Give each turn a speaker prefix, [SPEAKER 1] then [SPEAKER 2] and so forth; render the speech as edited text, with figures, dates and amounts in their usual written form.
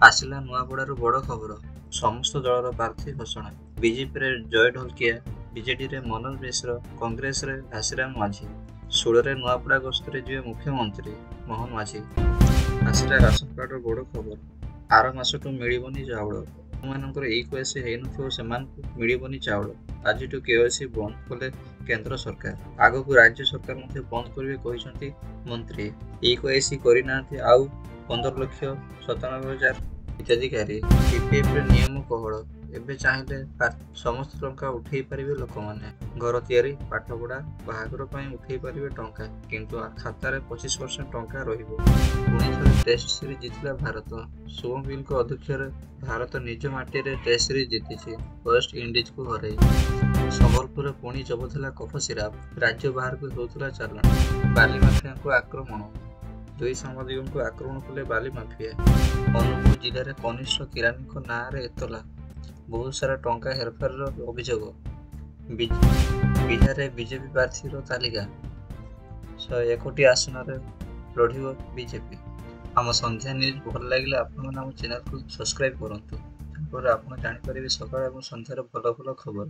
[SPEAKER 1] ଆସିଲା ନୂଆପଡ଼ାରୁ ବଡ଼ ଖବର। ସମସ୍ତ ଦଳର ପ୍ରାର୍ଥୀ ଘୋଷଣା। ବିଜେପିରେ ଜୟ ଢୋଲକିଆ, ବିଜେଡିରେ ମନୋଜ ମିଶ୍ର, କଂଗ୍ରେସରେ ଘାସିରାମ ମାଝୀ। 16ରେ ନୂଆପଡ଼ା ଗସ୍ତରେ ଯିବେ ମୁଖ୍ୟମନ୍ତ୍ରୀ ମୋହନ ମାଝୀ। ଆସିଲା ରାସନ କାର୍ଡର ବଡ଼ ଖବର। ଆର ମାସଠୁ ମିଳିବନି ଚାଉଳ। ଯେଉଁମାନଙ୍କର ଇ-କେୱାଇସି ହେଇନଥିବ ସେମାନଙ୍କୁ ମିଳିବନି ଚାଉଳ। ଆଜିଠୁ କେୱାଇସି ବନ୍ଦ କଲେ କେନ୍ଦ୍ର ସରକାର। ଆଗକୁ ରାଜ୍ୟ ସରକାର ମଧ୍ୟ ବନ୍ଦ କରିବେ କହିଛନ୍ତି ମନ୍ତ୍ରୀ। ଇ-କେୱାଇସି କରିନାହାନ୍ତି ଆଉ 15,97,000 ହିତାଧିକାରୀ। ପିପିଏଫରେ ନିୟମ କୋହଳ। ଏବେ ଚାହିଁଲେ ସମସ୍ତ ଟଙ୍କା ଉଠେଇ ପାରିବେ ଲୋକମାନେ। ଘର ତିଆରି, ପାଠପଢ଼ା, ବାହାଘର ପାଇଁ ଉଠେଇ ପାରିବେ ଟଙ୍କା। କିନ୍ତୁ ଖାତାରେ 25% ଟଙ୍କା ରହିବ। ପୁଣି ଥରେ ଟେଷ୍ଟ ସିରିଜ୍ ଜିତିଲା ଭାରତ। ଶୁଭମ ଗିଲଙ୍କ ଅଧ୍ୟକ୍ଷରେ ଭାରତ ନିଜ ମାଟିରେ ଟେଷ୍ଟ ସିରିଜ୍ ଜିତିଛି ୱେଷ୍ଟ ଇଣ୍ଡିଜକୁ ହରାଇ। ସମ୍ବଲପୁରରେ ପୁଣି ଜବତ ହେଲା କଫ ସିରାପ। ରାଜ୍ୟ ବାହାରକୁ ହେଉଥିଲା ଚାଲାଣ। ବାଲି ମାଫିଆଙ୍କୁ ଆକ୍ରମଣ। 2 ସାମ୍ବାଦିକଙ୍କୁ ଆକ୍ରମଣ କଲେ ବାଲି ମାଫିଆ। ଅନୁଗୁଳ ଜିଲ୍ଲାରେ କନିଷ୍ଠ କିରାନୀଙ୍କ ନାଁରେ ଏତଲା। ବହୁତ ସାରା ଟଙ୍କା ହେରଫେରର ଅଭିଯୋଗ। ବିହାରରେ ବିଜେପି ପ୍ରାର୍ଥୀର ତାଲିକା। 101ଟି ଆସନରେ ଲଢ଼ିବ ବିଜେପି। ଆମ ସନ୍ଧ୍ୟା ନ୍ୟୁଜ୍ ଭଲ ଲାଗିଲେ ଆପଣମାନେ ଆମ ଚ୍ୟାନେଲକୁ ସବସ୍କ୍ରାଇବ୍ କରନ୍ତୁ, ଯାହାଫଳରେ ଆପଣ ଜାଣିପାରିବେ ସକାଳ ଏବଂ ସନ୍ଧ୍ୟାର ଭଲ ଭଲ ଖବର।